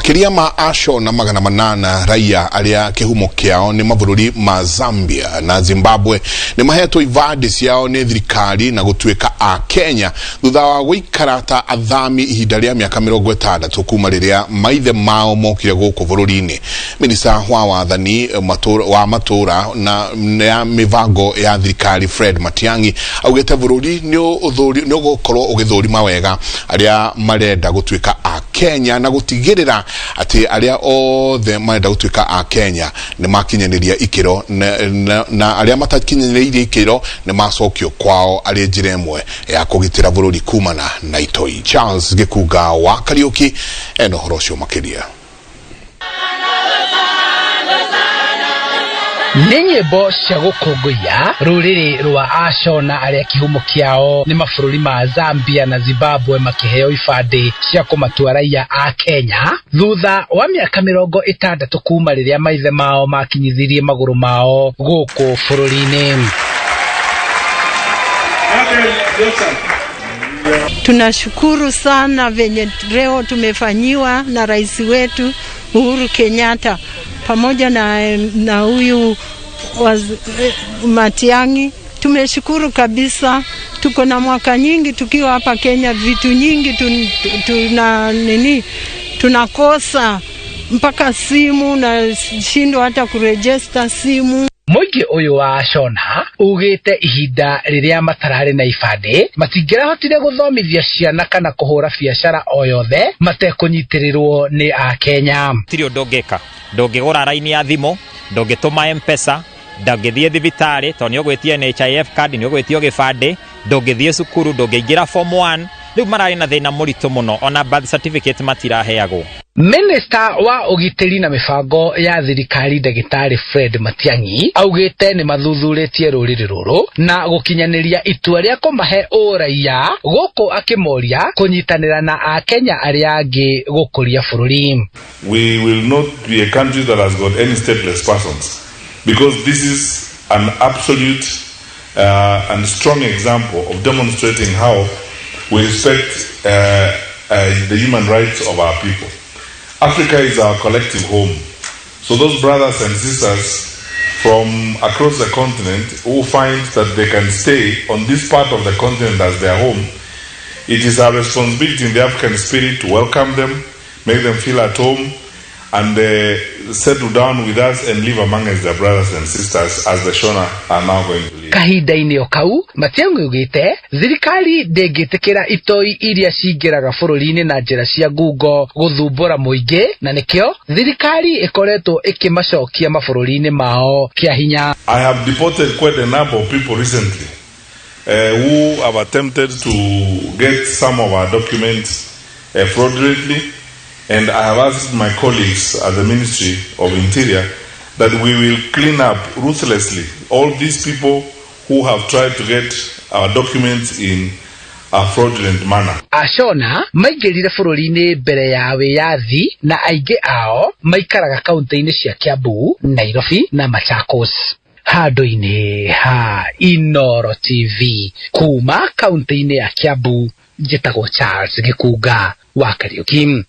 Makĩria ma Ashona 800 raia arĩa kĩhumo kĩao nĩ mabũrũri ma Zambia na Zimbabwe nĩ mahetwo ibandĩ ciao nĩ thirikari na gũtuĩka a Kenya thutha wa gũikara ta athami ihinda rĩa mĩaka 60 kuma rĩrĩa maithe mao mokire gũkũ bũrũri-inĩ. Minista wa wathani wa matũra na ya mĩbango ya thirikari Fred Matiang'i augĩte bũrũri nĩ ũgũkorwo ũgĩthũrima wega arĩa marenda gũtuĩka a Kenya na gũtigĩrĩra atĩ arĩa othe marenda gũtuĩka a Kenya nĩ makinyanĩria ikĩro na arĩa matakinyanĩirie ikĩro nĩ macokio kwao arĩ njĩra ĩmwe ya kũgitĩra bũrũri kumana na itoi. Charles Gĩkunga wa Kariũki ena ũhoro ũcio makĩria. Nĩ nyĩmbo cia gũkũngũiya rũrĩrĩ rwa Ashona arĩa kĩhumo kĩao nĩ mabũrũri ma Zambia na Zimbabwe makĩheo ibandĩ cia kũmatua raia a Kenya thutha wa mĩaka 60 kuma rĩrĩa maithe mao makinyithirie magũrũ mao gũkũ bũrũri-inĩ. Tunashukuru sana venye leo tumefanyiwa na rais wetu Uhuru Kenyatta pamoja na huyu Matiang'i. Tumeshukuru kabisa. Tuko na mwaka nyingi tukiwa hapa Kenya, vitu nyingi tuna nini tunakosa, mpaka simu na shindwa hata kuregister simu. Mũingĩ ũyũ wa Ashona ugĩte ihinda rĩrĩa matararĩ na ibandĩ matingĩrahotire gũthomithia ciana kana kũhũra biacara o yothe matekũnyitĩrĩrwo nĩ Akenya. Gũtirĩ ũndũ ũngĩka, ndũngĩgũra raini ya thimũ, ndũngĩtũma M-Pesa, ndũngĩthiĩ thibitarĩ tondũ nĩ ũgwĩtio NHIF card, nĩ ũgwĩtio gĩbandĩ, ndũngĩthiĩ cukuru, ndũngĩingĩra form 1. Rĩu mararĩ na thĩna mũritũ mũno, ona birth certificate matiraheagwo. Minista wa ũgitĩri na mĩbango ya thirikari ndagĩtarĩ Fred Matiang'i augĩte nĩ mathuthurĩtie rũrĩrĩ rũrũ na gũkinyanĩria itua rĩa kũmahe ũraiya gũkũ akĩmoria kũnyitanĩra na Akenya arĩa angĩ gũkũria bũrũri. We will not be a country that has got any stateless persons, because this is an absolute and strong example of demonstrating how we respect the human rights of our people. Africa is our collective home. So those brothers and sisters from across the continent who find that they can stay on this part of the continent as their home, it is our responsibility in the African spirit to welcome them, make them feel at home, and settle down with us and live among us, their brothers and sisters, as the Shona are now going to live. Kahinda-inĩ o kau Matiang'i augĩte thirikari ndĩngĩtĩkĩra itoi iria cingĩraga bũrũri-inĩ na njĩra cia ngungo gũthumbũra mũingĩ na nĩkĩo thirikari ĩkoretwo ĩkĩmacokia mabũrũri-inĩ mao kĩa hinya. I have deported quite a number of people recently who have attempted to get some of our documents fraudulently, and I have asked my colleagues at the Ministry of Interior that we will clean up ruthlessly all these people who have tried to get our documents in a fraudulent manner. Ashona maingĩrire bũrũri-inĩ mbere ya wĩyathi na aingĩ ao maikaraga kaunti-inĩ cia Kiambu, Nairobi na Machakos. Handũ-inĩ ha Inoro TV kuma kaunti-inĩ ya Kiambu, njĩtagwo Charles Gĩkunga wa Kariũki.